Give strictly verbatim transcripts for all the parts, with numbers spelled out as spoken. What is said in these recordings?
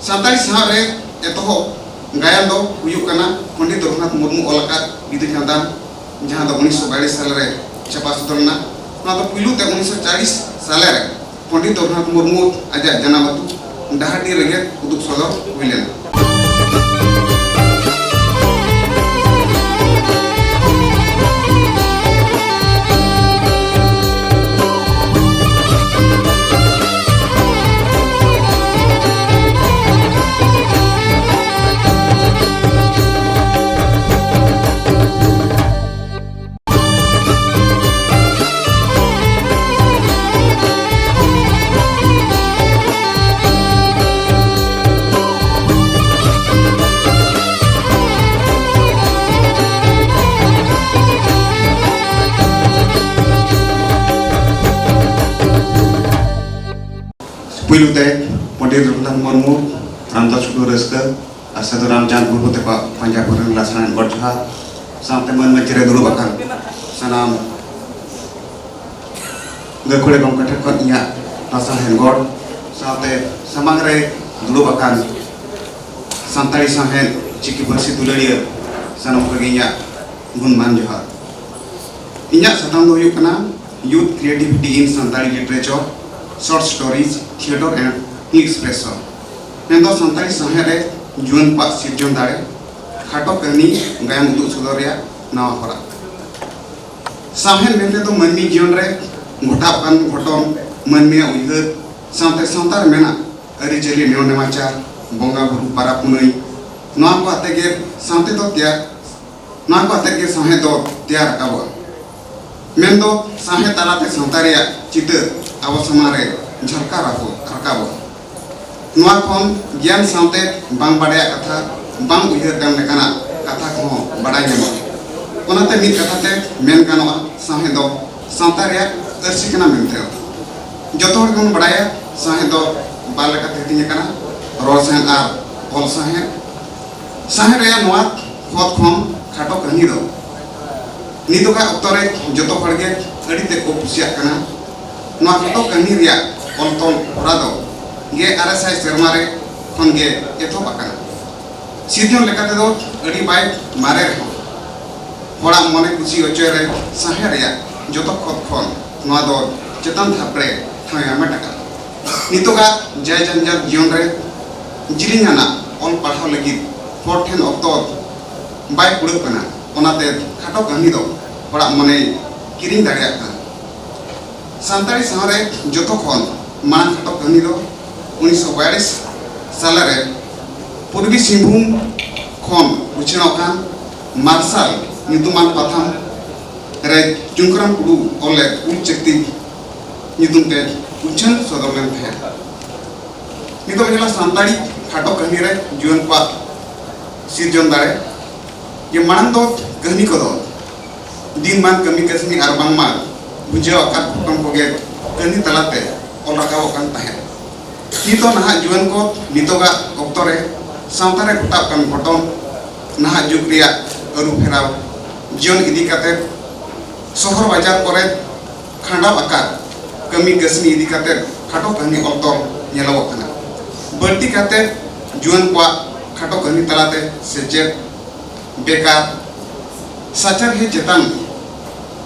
ᱥᱟᱱᱛᱟᱲᱤ ᱥᱟᱶᱦᱮᱫ ᱨᱮ ᱮᱛᱚᱦᱚᱵ ᱜᱟᱭᱟᱱ ᱫᱚ ᱦᱩᱭᱩᱜ ᱠᱟᱱᱟ ᱯᱚᱱᱰᱤᱛ ᱨᱚᱜᱷᱩᱱᱟᱛᱷ ᱢᱩᱨᱢᱩ ᱚᱞ ᱟᱠᱟᱫ ᱵᱤᱫᱩ ᱪᱟᱸᱫᱟᱱ, ᱡᱟᱦᱟᱸ ᱫᱚ ᱩᱱᱤᱥᱥᱚ ᱵᱟᱭᱤᱥ ᱥᱟᱞ ᱨᱮ ᱪᱷᱟᱯᱟ ᱥᱚᱫᱚᱨ ᱞᱮᱱᱟ᱾ ᱱᱚᱣᱟ ᱫᱚ ᱯᱩᱭᱞᱩ ᱛᱮ ᱩᱱᱤᱥᱥᱚ ᱪᱟᱞᱤᱥ ᱥᱟᱞᱮ ᱨᱮ ᱯᱚᱱᱰᱤᱛ ᱨᱚᱜᱷᱩᱱᱟᱛᱷ ᱢᱩᱨᱢᱩ ᱟᱡᱟᱜ ᱡᱟᱱᱟᱢ ᱟᱹᱛᱩ ᱰᱟᱦᱟᱨᱰᱤ ᱨᱮᱜᱮ ᱩᱫᱩᱜ ᱥᱚᱫᱚᱨ ᱦᱩᱭ ᱞᱮᱱᱟ᱾ ᱯᱩᱭᱞᱩ ᱛᱮ ᱯᱚᱱᱰᱤᱛ ᱨᱚᱜᱷᱩᱱᱟᱛᱷ ᱢᱩᱨᱢᱩ, ᱨᱟᱢᱫᱟᱥ ᱴᱩᱰᱩ ᱨᱟᱹᱥᱠᱟᱹ ᱟᱨ ᱥᱟᱹᱫᱷᱩ ᱨᱟᱢᱪᱟᱸᱫᱽ ᱢᱩᱨᱢᱩ ᱛᱟᱠᱚᱣᱟᱜ ᱯᱟᱸᱡᱟ ᱯᱩᱨᱟᱹ ᱞᱟᱥᱟᱲᱦᱮᱫ ᱜᱚᱰ ᱡᱚᱦᱟᱨ ᱥᱟᱶᱛᱮ ᱢᱟᱹᱱ ᱢᱟᱹᱪᱤ ᱨᱮ ᱫᱩᱲᱩᱵ ᱟᱠᱟᱱ ᱥᱟᱱᱟᱢ ᱜᱟᱹᱠᱷᱩᱲᱤᱭᱟᱹ ᱜᱚᱢᱠᱮ ᱴᱷᱮᱱ ᱠᱷᱚᱱ ᱤᱧᱟᱹᱜ ᱞᱟᱥᱟᱲᱦᱮᱫ ᱜᱚᱰ ᱥᱟᱶᱛᱮ ᱥᱟᱢᱟᱝ ᱨᱮ ᱫᱩᱲᱩᱵ ᱟᱠᱟᱱ ᱥᱟᱱᱛᱟᱲᱤ ᱥᱟᱶᱦᱮᱫ ᱪᱤᱠᱤ ᱯᱟᱹᱨᱥᱤ ᱫᱩᱞᱟᱹᱲᱤᱭᱟᱹ ᱥᱟᱱᱟᱢ ᱠᱚᱜᱮ ᱤᱧᱟᱹᱜ ᱜᱩᱱᱢᱟᱱ ᱡᱚᱦᱟᱨ᱾ ᱤᱧᱟᱹᱜ ᱥᱟᱛᱟᱢ ᱫᱚ ᱦᱩᱭᱩᱜ ᱠᱟᱱᱟ Youth Creativity in Santali Literature, Short Stories, Theatre and Expression᱾ ᱢᱮᱱᱫᱚ ᱥᱟᱱᱛᱟᱲᱤ ᱥᱟᱶᱦᱮᱫ ᱨᱮ ᱡᱩᱣᱟᱹᱱ ᱠᱚᱣᱟᱜ ᱥᱤᱨᱡᱚᱱ ᱫᱟᱲᱮ, ᱠᱷᱟᱴᱚ ᱠᱟᱹᱦᱱᱤ ᱜᱟᱭᱟᱱ ᱩᱫᱩᱜ ᱥᱚᱫᱚᱨ ᱨᱮᱭᱟᱜ ᱱᱟᱣᱟ ᱦᱚᱨᱟ᱾ ᱥᱟᱶᱦᱮᱫ ᱢᱮᱱᱛᱮ ᱫᱚ ᱢᱟᱹᱱᱢᱤ ᱡᱤᱭᱚᱱ ᱨᱮ ᱜᱷᱚᱴᱟᱣ ᱠᱟᱱ ᱜᱷᱚᱴᱚᱱ, ᱢᱟᱹᱱᱢᱤᱭᱟᱜ ᱩᱭᱦᱟᱹᱨ ᱥᱟᱶᱛᱮ ᱥᱟᱶᱛᱟ ᱨᱮ ᱢᱮᱱᱟᱜ ᱟᱹᱨᱤᱪᱟᱹᱞᱤ, ᱱᱮᱭᱟᱢ ᱱᱮᱢᱟᱪᱟᱨ, ᱵᱚᱸᱜᱟ ᱵᱩᱨᱩ, ᱯᱟᱨᱟᱵᱽ ᱯᱩᱱᱟᱹᱭ, ᱱᱚᱣᱟ ᱠᱚ ᱟᱛᱮ ᱜᱮ ᱥᱟᱶᱛᱮ ᱫᱚ ᱛᱮᱭᱟᱨ, ᱱᱚᱣᱟ ᱠᱚ ᱟᱛᱮ ᱜᱮ ᱥᱟᱶᱦᱮᱫ ᱫᱚ ᱛᱮᱭᱟᱨ ᱨᱟᱠᱟᱵᱚᱜᱼᱟ᱾ ᱢᱮᱱᱫᱚ ᱥᱟᱶᱦᱮᱫ ᱛᱟᱞᱟᱛᱮ ᱥᱟᱶᱛᱟ ᱨᱮᱭᱟᱜ ᱪᱤᱛᱟᱹᱨ ᱟᱵᱚ ᱥᱟᱢᱟᱝ ᱨᱮ ᱡᱷᱟᱞᱠᱟᱣ ᱨᱟᱠᱟᱵ-, ᱨᱟᱠᱟᱵᱚᱜᱼᱟ᱾ ᱱᱚᱣᱟ ᱠᱷᱚᱱ ᱜᱮᱭᱟᱱ ᱥᱟᱶᱛᱮ ᱵᱟᱝ ᱵᱟᱰᱟᱭᱟᱜ ᱠᱟᱛᱷᱟ, ᱵᱟᱝ ᱩᱭᱦᱟᱹᱨ ᱜᱟᱱ ᱞᱮᱠᱟᱱᱟᱜ ᱠᱟᱛᱷᱟ ᱠᱚᱦᱚᱸ ᱵᱟᱰᱟᱭ ᱧᱟᱢᱚᱜᱼᱟ᱾ ᱚᱱᱟᱛᱮ ᱢᱤᱫ ᱠᱟᱛᱷᱟ ᱛᱮ ᱢᱮᱱ ᱜᱟᱱᱚᱜᱼᱟ, ᱥᱟᱶᱦᱮᱫ ᱫᱚ ᱥᱟᱶᱛᱟ ᱨᱮᱭᱟᱜ ᱟᱹᱨᱥᱤ ᱠᱟᱱᱟ ᱢᱮᱱᱛᱮ᱾ ᱡᱚᱛᱚ ᱦᱚᱲ ᱜᱮᱵᱚᱱ ᱵᱟᱰᱟᱭᱟ, ᱥᱟᱶᱦᱮᱫ ᱫᱚ ᱵᱟᱨ ᱞᱮᱠᱟᱛᱮ ᱦᱟᱹᱴᱤᱧ ᱟᱠᱟᱱᱟ, ᱨᱚᱲ ᱥᱟᱶᱦᱮᱫ ᱟᱨ ᱚᱞ ᱥᱟᱶᱦᱮᱫ᱾ ᱥᱟᱶᱦᱮᱫ ᱨᱮᱭᱟᱜ ᱱᱚᱣᱟ ᱯᱚᱫ ᱠᱷᱚᱱ ᱠᱷᱟᱴᱚ ᱠᱟᱹᱦᱱᱤ ᱫᱚ ᱱᱤᱛᱚᱜᱟᱜ ᱚᱠᱛᱚ ᱨᱮ ᱡᱚᱛᱚ ᱦᱚᱲ ᱜᱮ ᱟᱹᱰᱤ ᱛᱮᱫ ᱠᱚ ᱠᱩᱥᱤᱭᱟᱜ ᱠᱟᱱᱟ᱾ ᱱᱚᱣᱟ ᱠᱷᱟᱴᱚ ᱠᱟᱹᱦᱱᱤ ᱨᱮᱭᱟᱜ ᱚᱞ ᱛᱚᱞ ᱦᱚᱨᱟ ᱫᱚ ᱜᱮᱞ ᱟᱨᱮ ᱥᱟᱭ ᱥᱮᱨᱢᱟ ᱨᱮ ᱠᱷᱚᱱ ᱜᱮ ᱮᱛᱚᱦᱚᱵ ᱟᱠᱟᱱᱟ᱾ ᱥᱤᱨᱡᱚᱱ ᱞᱮᱠᱟ ᱛᱮᱫᱚ ᱟᱹᱰᱤ ᱵᱟᱭ ᱢᱟᱨᱮ ᱨᱮᱦᱚᱸ, ᱦᱚᱲᱟᱜ ᱢᱚᱱᱮ ᱠᱩᱥᱤ ᱦᱚᱪᱚᱭ ᱨᱮ ᱥᱟᱶᱦᱮᱫ ᱨᱮᱭᱟᱜ ᱡᱚᱛᱚ ᱠᱷᱚᱛ ᱠᱷᱚᱱ ᱱᱚᱣᱟ ᱫᱚ ᱪᱮᱛᱟᱱ ᱫᱷᱟᱯ ᱨᱮ ᱴᱷᱟᱶ ᱮ ᱦᱟᱢᱮᱴ ᱟᱠᱟᱫᱟ᱾ ᱱᱤᱛᱚᱜᱟᱜ ᱡᱟᱭ ᱡᱟᱧᱡᱟᱞ ᱡᱤᱭᱚᱱ ᱨᱮ ᱡᱤᱞᱤᱧ ᱟᱱᱟᱜ ᱚᱞ ᱯᱟᱲᱦᱟᱣ ᱞᱟᱹᱜᱤᱫ ᱦᱚᱲ ᱴᱷᱮᱱ ᱚᱠᱛᱚ ᱵᱟᱭ ᱠᱩᱲᱟᱹᱜ ᱠᱟᱱᱟ, ᱚᱱᱟᱛᱮ ᱠᱷᱟᱴᱚ ᱠᱟᱹᱦᱱᱤ ᱫᱚ ᱦᱚᱲᱟᱜ ᱢᱚᱱᱮᱭ ᱠᱤᱨᱤᱧ ᱫᱟᱲᱮᱭᱟᱜ ᱠᱟᱱᱟ᱾ ᱥᱟᱱᱛᱟᱲᱤ ᱥᱟᱶᱦᱮᱫ ᱨᱮ ᱡᱚᱛᱚ ᱠᱷᱚᱱ ᱢᱟᱲᱟᱝ ᱠᱷᱟᱴᱚ ᱠᱟᱹᱦᱱᱤ ᱫᱚ ᱩᱱᱤᱥᱥᱚ ᱵᱟᱭᱟᱞᱤᱥ ᱥᱟᱞᱮ ᱨᱮ ᱯᱩᱨᱵᱤ ᱥᱤᱝᱵᱷᱩᱢ ᱠᱷᱚᱱ ᱩᱪᱷᱟᱹᱱ ᱟᱠᱟᱱ ᱢᱟᱨᱥᱟᱞ ᱧᱩᱛᱩᱢᱟᱱ ᱯᱟᱛᱷᱟᱢ ᱨᱮ ᱪᱩᱝᱠᱨᱟᱢ ᱴᱩᱰᱩ ᱚᱞ ᱞᱮᱫ ᱩᱞ ᱪᱟᱹᱠᱛᱤ ᱧᱩᱛᱩᱢ ᱛᱮ ᱩᱪᱷᱟᱹᱱ ᱥᱚᱫᱚᱨ ᱞᱮᱱ ᱛᱟᱦᱮᱸᱫ᱾ ᱱᱤᱛᱚᱜ ᱧᱮᱞᱟ ᱥᱟᱱᱛᱟᱲᱤ ᱠᱷᱟᱴᱚ ᱠᱟᱹᱦᱱᱤ ᱨᱮ ᱡᱩᱣᱟᱹᱱ ᱠᱚᱣᱟᱜ ᱥᱤᱨᱡᱚᱱ ᱫᱟᱲᱮ᱾ ᱡᱮ ᱢᱟᱲᱟᱝ ᱫᱚ ᱠᱟᱹᱦᱱᱤ ᱠᱚᱫᱚ ᱫᱤᱱ ᱢᱟᱱ ᱠᱟᱹᱢᱤ ᱠᱟᱹᱥᱱᱤ ᱟᱨ ᱵᱟᱝᱢᱟ ᱵᱩᱡᱷᱟᱹᱣ ᱟᱠᱟᱫ ᱜᱷᱚᱴᱚᱱ ᱠᱚᱜᱮ ᱠᱟᱹᱦᱱᱤ ᱛᱟᱞᱟᱛᱮ ᱚᱞ ᱨᱟᱠᱟᱵᱚᱜ ᱠᱟᱱ ᱛᱟᱦᱮᱸᱫ᱾ ᱱᱤᱛᱚᱜ ᱱᱟᱦᱟᱜ ᱡᱩᱣᱟᱹᱱ ᱠᱚ ᱱᱤᱛᱚᱜᱟᱜ ᱚᱠᱛᱚ ᱨᱮ ᱥᱟᱶᱛᱟ ᱨᱮ ᱜᱷᱚᱴᱟᱜ ᱠᱟᱱ ᱜᱷᱚᱴᱚᱱ, ᱱᱟᱦᱟᱜ ᱡᱩᱜᱽ ᱨᱮᱭᱟᱜ ᱟᱹᱨᱩ ᱯᱷᱮᱨᱟᱣ, ᱡᱤᱭᱚᱱ ᱤᱫᱤ ᱠᱟᱛᱮ ᱥᱚᱦᱚᱨ ᱵᱟᱡᱟᱨ ᱠᱚᱨᱮ ᱠᱷᱟᱸᱰᱟᱣ ᱟᱠᱟᱫ ᱠᱟᱹᱢᱤ ᱠᱟᱹᱥᱱᱤ ᱤᱫᱤ ᱠᱟᱛᱮ ᱠᱷᱟᱴᱚ ᱠᱟᱹᱦᱱᱤ ᱚᱞ ᱛᱚᱞ ᱧᱮᱞᱚᱜᱚᱜ ᱠᱟᱱᱟ᱾ ᱵᱟᱹᱲᱛᱤ ᱠᱟᱛᱮ ᱡᱩᱣᱟᱹᱱ ᱠᱚᱣᱟᱜ ᱠᱷᱟᱴᱚ ᱠᱟᱹᱦᱱᱤ ᱛᱟᱞᱟᱛᱮ ᱥᱮᱪᱮᱫ, ᱵᱮᱠᱟᱨ, ᱥᱟᱪᱟᱨᱦᱮ ᱪᱮᱛᱟᱱ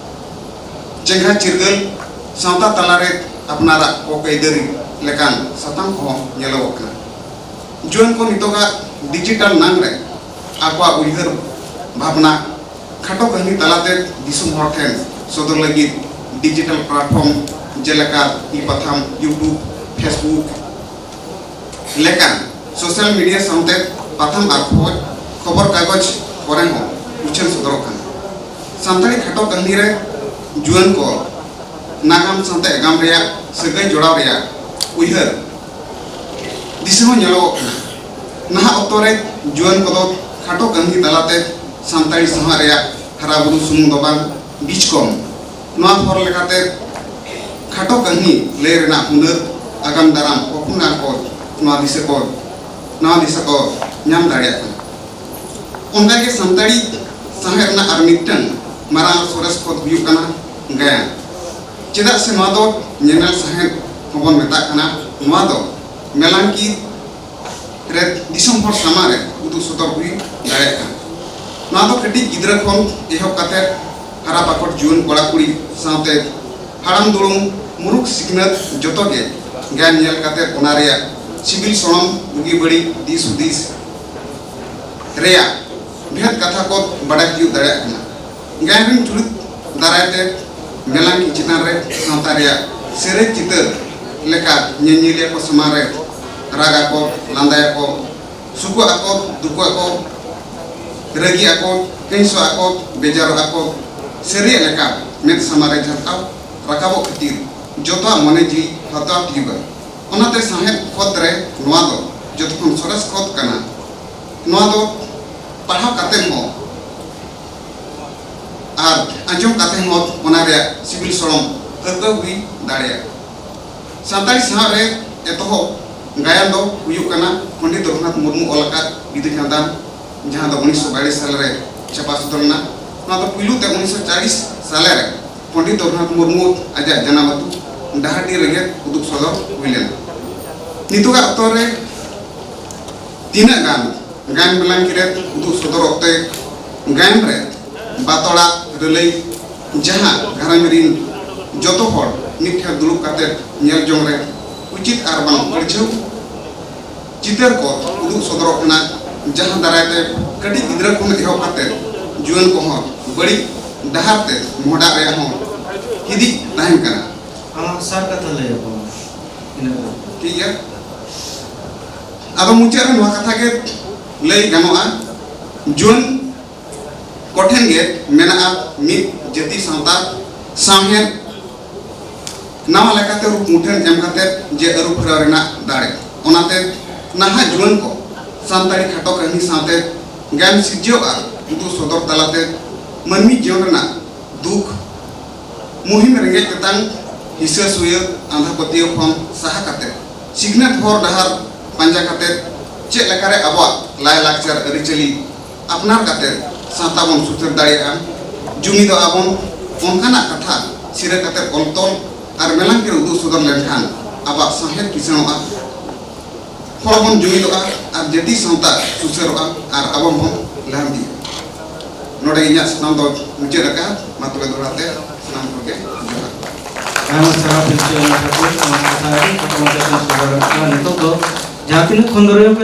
ᱪᱮᱸᱜᱷᱟ ᱪᱤᱨᱜᱟᱹᱞ, ᱥᱟᱶᱛᱟ ᱛᱟᱞᱟᱨᱮ ᱟᱯᱱᱟᱨᱟᱜ ᱦᱚᱠ ᱟᱹᱭᱫᱟᱹᱨᱤ ᱞᱮᱠᱟᱱ ᱥᱟᱛᱟᱢ ᱠᱚᱦᱚᱸ ᱧᱮᱞᱚᱜᱚᱜ ᱠᱟᱱᱟ᱾ ᱡᱩᱣᱟᱹᱱ ᱠᱚ ᱱᱤᱛᱚᱜᱟᱜ ᱰᱤᱡᱤᱴᱟᱞ ᱱᱟᱝ ᱨᱮ ᱟᱠᱚᱣᱟᱜ ᱩᱭᱦᱟᱹᱨ ᱵᱷᱟᱵᱽᱱᱟ ᱠᱷᱟᱴᱚ ᱠᱟᱹᱦᱱᱤ ᱛᱟᱞᱟᱛᱮ ᱫᱤᱥᱚᱢ ᱦᱚᱲ ᱴᱷᱮᱱ ᱥᱚᱫᱚᱨ ᱞᱟᱹᱜᱤᱫ ᱰᱤᱡᱤᱴᱟᱞ ᱯᱞᱟᱴᱯᱷᱚᱨᱢ ᱡᱮᱞᱮᱠᱟ ᱤ-ᱯᱟᱛᱷᱟᱢ, YouTube, Facebook ᱞᱮᱠᱟᱱ ᱥᱳᱥᱟᱞ ᱢᱤᱰᱤᱭᱟ ᱥᱟᱶᱛᱮ ᱯᱟᱛᱷᱟᱢ ᱟᱨ ᱠᱷᱚᱵᱚᱨ, ᱠᱷᱚᱵᱚᱨ ᱠᱟᱜᱚᱡᱽ ᱠᱚᱨᱮ ᱦᱚᱸ ᱩᱪᱷᱟᱹᱱ ᱥᱚᱫᱚᱨᱚᱜ ᱠᱟᱱᱟ᱾ ᱥᱟᱱᱛᱟᱲᱤ ᱠᱷᱟᱴᱚ ᱠᱟᱹᱦᱱᱤ ᱨᱮ ᱡᱩᱣᱟᱹᱱ ᱠᱚ ᱱᱟᱜᱟᱢ ᱥᱟᱶᱛᱮ ᱟᱜᱟᱢ ᱨᱮᱭᱟᱜ ᱥᱟᱹᱜᱟᱹᱭ ᱡᱚᱲᱟᱣ ᱨᱮᱭᱟᱜ ᱩᱭᱦᱟᱹᱨ ᱫᱤᱥᱟᱹ ᱦᱚᱸ ᱧᱮᱞᱚᱜᱚᱜ ᱠᱟᱱᱟ᱾ ᱱᱟᱦᱟᱜ ᱚᱠᱛᱚ ᱨᱮ ᱡᱩᱣᱟᱹᱱ ᱠᱚᱫᱚ ᱠᱷᱟᱴᱚ ᱠᱟᱹᱦᱱᱤ ᱛᱟᱞᱟᱛᱮ ᱥᱟᱱᱛᱟᱲᱤ ᱥᱟᱶᱦᱮᱫ ᱨᱮᱭᱟᱜ ᱦᱟᱨᱟ ᱵᱩᱨᱩ ᱥᱩᱢᱩᱝ ᱫᱚ ᱵᱟᱝ, ᱵᱤᱪᱠᱚᱢ ᱱᱚᱣᱟ ᱦᱚᱨ ᱞᱮᱠᱟᱛᱮ ᱠᱷᱟᱴᱚ ᱠᱟᱹᱦᱱᱤ ᱞᱟᱹᱭ ᱨᱮᱱᱟᱜ ᱦᱩᱱᱟᱹᱨ ᱟᱜᱟᱢ ᱫᱟᱨᱟᱢ ᱦᱚᱯᱚᱱ ᱮᱨᱟ ᱠᱚ ᱱᱚᱣᱟ ᱫᱤᱥᱟᱹ ᱠᱚ, ᱱᱚᱣᱟ ᱫᱤᱥᱟᱹ ᱠᱚ ᱧᱟᱢ ᱫᱟᱲᱮᱭᱟᱜ ᱠᱟᱱᱟ᱾ ᱚᱱᱠᱟᱜᱮ ᱥᱟᱱᱛᱟᱲᱤ ᱥᱟᱶᱦᱮᱫ ᱨᱮᱱᱟᱜ ᱟᱨ ᱢᱤᱫᱴᱟᱝ ᱢᱟᱨᱟᱝ ᱥᱚᱨᱮᱥ ᱠᱷᱚᱛ ᱦᱩᱭᱩᱜ ᱠᱟᱱᱟ ᱜᱟᱭᱟᱱ᱾ ᱪᱮᱫᱟᱜ ᱥᱮ ᱱᱚᱣᱟ ᱫᱚ ᱧᱮᱱᱮᱞ ᱥᱟᱶᱦᱮᱫ ᱦᱚᱸᱵᱚᱱ ᱢᱮᱛᱟᱜ ᱠᱟᱱᱟ᱾ ᱱᱚᱣᱟ ᱫᱚ ᱢᱮᱞᱟᱝᱠᱤ ᱨᱮ ᱫᱤᱥᱚᱢ ᱦᱚᱲ ᱥᱟᱢᱟᱝ ᱨᱮ ᱩᱫᱩᱜ ᱥᱚᱫᱚᱨ ᱦᱩᱭ ᱫᱟᱲᱮᱭᱟᱜ ᱠᱟᱱᱟ᱾ ᱱᱚᱣᱟ ᱫᱚ ᱠᱟᱹᱴᱤᱡ ᱜᱤᱫᱽᱨᱟᱹ ᱠᱷᱚᱱ ᱮᱦᱚᱵ ᱠᱟᱛᱮ ᱦᱟᱨᱟ ᱯᱟᱠᱚᱴ ᱡᱩᱣᱟᱹᱱ ᱠᱚᱲᱟ ᱠᱩᱲᱤ ᱥᱟᱶᱛᱮ ᱦᱟᱲᱟᱢ ᱫᱩᱲᱩᱢ ᱢᱩᱨᱩᱠᱷ ᱥᱤᱠᱷᱱᱟᱹᱛ ᱡᱚᱛᱚ ᱜᱮ ᱜᱟᱭᱟᱱ ᱧᱮᱞ ᱠᱟᱛᱮ ᱚᱱᱟ ᱨᱮᱭᱟᱜ ᱥᱤᱵᱤᱞ ᱥᱚᱲᱚᱢ ᱵᱩᱜᱤ ᱵᱟᱹᱲᱤᱡ ᱫᱤᱥ ᱦᱩᱫᱤᱥ ᱨᱮᱭᱟᱜ ᱵᱷᱮᱫ ᱠᱟᱛᱷᱟ ᱠᱚ ᱵᱟᱰᱟᱭ ᱛᱤᱭᱳᱜ ᱫᱟᱲᱮᱭᱟᱜ ᱠᱟᱱᱟ᱾ ᱜᱟᱭᱟᱱ ᱨᱮᱱ ᱪᱩᱨᱤᱛ ᱫᱟᱨᱟᱭ ᱛᱮ ᱢᱮᱞᱟᱝᱠᱤ ᱪᱮᱛᱟᱱ ᱨᱮ ᱥᱟᱶᱛᱟ ᱨᱮᱭᱟᱜ ᱥᱮᱨᱮᱧ ᱪᱤᱛᱟᱹᱨ ᱞᱮᱠᱟ ᱧᱮᱧᱮᱞᱤᱭᱟᱹ ᱠᱚ ᱥᱟᱢᱟᱝ ᱨᱮ ᱨᱟᱜ ᱟᱠᱚ, ᱞᱟᱸᱫᱟᱭᱟᱠᱚ, ᱥᱩᱠᱩᱜ ᱟᱠᱚ, ᱫᱩᱠᱩᱜ ᱟᱠᱚ, ᱨᱟᱹᱜᱤ ᱟᱠᱚ, ᱠᱟᱹᱧᱥᱚᱜ ᱟᱠᱚ, ᱵᱮᱡᱟᱨᱚᱜ ᱟᱠᱚ, ᱥᱟᱹᱨᱤᱭᱟᱜ ᱞᱮᱠᱟ ᱢᱮᱫ ᱥᱟᱢᱟᱝ ᱨᱮ ᱡᱷᱟᱞᱠᱟᱣ ᱨᱟᱠᱟᱵᱚᱜ ᱠᱷᱟᱹᱛᱤᱨ ᱡᱚᱛᱚᱣᱟᱜ ᱢᱚᱱᱮ ᱡᱤᱣᱤ ᱦᱟᱛᱟᱣ ᱛᱤᱭᱩᱜᱟ᱾ ᱚᱱᱟᱛᱮ ᱥᱟᱶᱦᱮᱫ ᱠᱷᱚᱛ ᱨᱮ ᱱᱚᱣᱟ ᱫᱚ ᱡᱚᱛᱚ ᱠᱷᱚᱱ ᱥᱚᱨᱮᱥ ᱠᱷᱚᱛ ᱠᱟᱱᱟ᱾ ᱱᱚᱣᱟ ᱫᱚ ᱯᱟᱲᱦᱟᱣ ᱠᱟᱛᱮ ᱦᱚᱸ ᱟᱨ ᱟᱸᱡᱚᱢ ᱠᱟᱛᱮ ᱦᱚᱸ ᱚᱱᱟ ᱨᱮᱭᱟᱜ ᱥᱤᱵᱤᱞ ᱥᱚᱲᱚᱢ ᱟᱹᱭᱠᱟᱹᱣ ᱦᱩᱭ ᱫᱟᱲᱮᱭᱟᱜᱼᱟ᱾ ᱥᱟᱱᱛᱟᱲᱤ ᱥᱟᱶᱦᱮᱫ ᱨᱮ ᱮᱛᱚᱦᱚᱵ ᱜᱟᱭᱟᱱ ᱫᱚ ᱦᱩᱭᱩᱜ ᱠᱟᱱᱟ ᱯᱚᱱᱰᱤᱛ ᱨᱚᱜᱷᱩᱱᱟᱛᱷ ᱢᱩᱨᱢᱩ ᱚᱞ ᱟᱠᱟᱫ ᱵᱤᱫᱩ ᱪᱟᱸᱫᱟᱱ, ᱡᱟᱦᱟᱸ ᱫᱚ ᱩᱱᱤᱥᱥᱚ ᱵᱟᱭᱤᱥ ᱥᱟᱞ ᱨᱮ ᱪᱷᱟᱯᱟ ᱥᱚᱫᱚᱨ ᱞᱮᱱᱟ᱾ ᱱᱚᱣᱟ ᱫᱚ ᱯᱩᱭᱞᱩ ᱛᱮ ᱩᱱᱤᱥᱥᱚ ᱪᱟᱞᱤᱥ ᱥᱟᱞ ᱨᱮ ᱯᱚᱱᱰᱤᱛ ᱨᱚᱜᱷᱩᱱᱟᱛᱷ ᱢᱩᱨᱢᱩ ᱟᱡᱟᱜ ᱡᱟᱱᱟᱢ ᱟᱹᱛᱩ ᱰᱟᱦᱟᱨᱰᱤ ᱨᱮᱜᱮ ᱩᱫᱩᱜ ᱥᱚᱫᱚᱨ ᱦᱩᱭ ᱞᱮᱱᱟ᱾ ᱱᱤᱛᱚᱜᱟᱜ ᱚᱠᱛᱚ ᱨᱮ ᱛᱤᱱᱟᱹᱜ ᱜᱟᱱ ᱜᱟᱭᱟᱱ ᱵᱮᱞᱟᱝᱠᱤ ᱨᱮ ᱩᱫᱩᱜ ᱥᱚᱫᱚᱨ ᱚᱠᱛᱮ ᱜᱟᱭᱟᱱ ᱨᱮ ᱵᱟᱛᱚᱲᱟ ᱨᱟᱹᱞᱟᱹᱭ, ᱡᱟᱦᱟᱸ ᱜᱷᱟᱨᱚᱸᱡᱽ ᱨᱤᱱ ᱡᱚᱛᱚ ᱦᱚᱲ ᱢᱤᱫ ᱴᱷᱮᱱ ᱫᱩᱲᱩᱵ ᱠᱟᱛᱮ ᱧᱮᱞ ᱡᱚᱝ ᱨᱮ ᱩᱪᱤᱛ ᱟᱨ ᱵᱟᱝ ᱯᱟᱹᱲᱪᱷᱟᱹᱣ ᱪᱤᱛᱟᱹᱨ ᱠᱚ ᱩᱫᱩᱜ ᱥᱚᱫᱚᱨᱚᱜ ᱠᱟᱱᱟ, ᱡᱟᱦᱟᱸ ᱫᱟᱨᱟᱭ ᱛᱮ ᱠᱟᱹᱴᱤᱡ ᱜᱤᱫᱽᱨᱟᱹ ᱠᱷᱚᱱ ᱮᱦᱚᱵ ᱠᱟᱛᱮ ᱡᱩᱣᱟᱹᱱ ᱠᱚᱦᱚᱸ ᱵᱟᱹᱲᱤᱡ ᱰᱟᱦᱟᱨ ᱛᱮ ᱢᱚᱦᱰᱟᱜ ᱨᱮᱭᱟᱜ ᱦᱚᱸ ᱦᱤᱫᱤᱡ ᱛᱟᱦᱮᱱ ᱠᱟᱱᱟ᱾ ᱟᱢᱟᱜ ᱥᱟᱨ ᱠᱟᱛᱷᱟ ᱞᱟᱹᱭ ᱟᱠᱚ ᱢᱮ᱾ ᱤᱱᱟᱹ ᱠᱚ᱾ ᱴᱷᱤᱠ ᱜᱮᱭᱟ᱾ ᱟᱫᱚ ᱢᱩᱪᱟᱹᱫ ᱨᱮ ᱱᱚᱣᱟ ᱠᱟᱛᱷᱟ ᱜᱮ ᱞᱟᱹᱭ ᱜᱟᱱᱚᱜᱼᱟ, ᱡᱩᱣᱟᱹᱱ ᱠᱚᱴᱷᱮᱱ ᱜᱮ ᱢᱮᱱᱟᱜᱼᱟ ᱢᱤᱫ ᱡᱟᱹᱛᱤ ᱥᱟᱶᱛᱟ ᱥᱟᱶᱦᱮᱫ ᱱᱟᱣᱟ ᱞᱮᱠᱟᱛᱮ ᱨᱩᱯ ᱢᱩᱴᱷᱟᱹᱱ ᱮᱢ ᱠᱟᱛᱮ ᱡᱮ ᱟᱹᱨᱩ ᱯᱷᱮᱨᱟᱣ ᱨᱮᱱᱟᱜ ᱫᱟᱲᱮ᱾ ᱚᱱᱟᱛᱮ ᱱᱟᱦᱟᱜ ᱡᱩᱣᱟᱹᱱ ᱠᱚ ᱥᱟᱱᱛᱟᱲᱤ ᱠᱷᱟᱴᱚ ᱠᱟᱹᱦᱱᱤ ᱥᱟᱶᱛᱮ ᱜᱟᱭᱟᱱ ᱥᱤᱨᱡᱟᱹᱣ ᱟᱨ ᱩᱫᱩᱜ ᱥᱚᱫᱚᱨ ᱛᱟᱞᱟᱛᱮ ᱢᱟᱹᱱᱢᱤ ᱡᱤᱭᱚᱱ ᱨᱮᱱᱟᱜ ᱫᱩᱠ, ᱢᱩᱦᱤᱢ ᱨᱮᱸᱜᱮᱡ ᱛᱮᱛᱟᱝ, ᱦᱤᱥᱟᱹ ᱥᱩᱭᱟᱹ, ᱟᱸᱫᱷᱟ ᱯᱟᱹᱛᱭᱟᱹᱣ ᱠᱷᱚᱱ ᱥᱟᱦᱟ ᱠᱟᱛᱮ ᱥᱤᱠᱷᱱᱟᱹᱛ ᱦᱚᱨ ᱰᱟᱦᱟᱨ ᱯᱟᱸᱡᱟ ᱠᱟᱛᱮ ᱪᱮᱫ ᱞᱮᱠᱟᱨᱮ ᱟᱵᱚᱣᱟᱜ ᱞᱟᱭᱼᱞᱟᱠᱪᱟᱨ ᱟᱹᱨᱤᱪᱟᱹᱞᱤ ᱟᱯᱱᱟᱨ ᱠᱟᱛᱮ ᱥᱟᱶᱛᱟ ᱵᱚᱱ ᱥᱩᱥᱟᱹᱨ ᱫᱟᱲᱮᱭᱟᱜᱼᱟ, ᱡᱩᱢᱤᱫᱚᱜᱼᱟ ᱵᱚᱱ, ᱚᱱᱠᱟᱱᱟᱜ ᱠᱟᱛᱷᱟ ᱥᱤᱨᱟᱹ ᱠᱟᱛᱮ ᱚᱞ ᱛᱚᱞ ᱟᱨ ᱢᱮᱞᱟᱝᱠᱤ ᱨᱮ ᱩᱫᱩᱜ ᱥᱚᱫᱚᱨ ᱞᱮᱱᱠᱷᱟᱱ ᱟᱵᱚᱣᱟᱜ ᱥᱟᱶᱦᱮᱫ ᱠᱤᱥᱟᱹᱬᱚᱜᱼᱟ᱾ ᱦᱚᱲ ᱵᱚᱱ ᱡᱩᱢᱤᱫᱚᱜᱼᱟ ᱟᱨ ᱡᱟᱹᱛᱤ ᱥᱟᱶᱛᱟ ᱥᱩᱥᱟᱹᱨᱚᱜᱼᱟ ᱟᱨ ᱟᱵᱚ ᱵᱚᱱ ᱞᱟᱦᱟᱱᱛᱤᱜᱼᱟ᱾ ᱱᱚᱰᱮ ᱤᱧᱟᱹᱜ ᱥᱟᱱᱟᱢ ᱫᱚ ᱢᱩᱪᱟᱹᱫ ᱟᱠᱟᱫᱼᱟ᱾ ᱢᱟ ᱛᱚᱵᱮ ᱫᱚᱦᱲᱟ ᱛᱮ ᱥᱟᱱᱟᱢ ᱠᱚᱜᱮ ᱡᱚᱦᱟᱨ᱾ ᱟᱭᱢᱟ ᱥᱟᱨᱦᱟᱣ ᱯᱤᱞᱪᱩ ᱦᱟᱲᱟᱢ ᱴᱷᱟᱹᱠᱩᱨ, ᱱᱚᱣᱟ ᱠᱟᱛᱷᱟ ᱟᱹᱰᱤ ᱠᱷᱟᱴᱚ ᱢᱟᱪᱷᱟ ᱛᱮᱢ ᱥᱚᱫᱚᱨ ᱟᱠᱟᱫᱟ᱾ ᱱᱤᱛᱚᱜ ᱫᱚ ᱡᱟᱦᱟᱸ ᱛᱤᱱᱟᱹᱜ ᱠᱷᱚᱸᱫᱽᱨᱚᱸᱫᱽ ᱠᱚ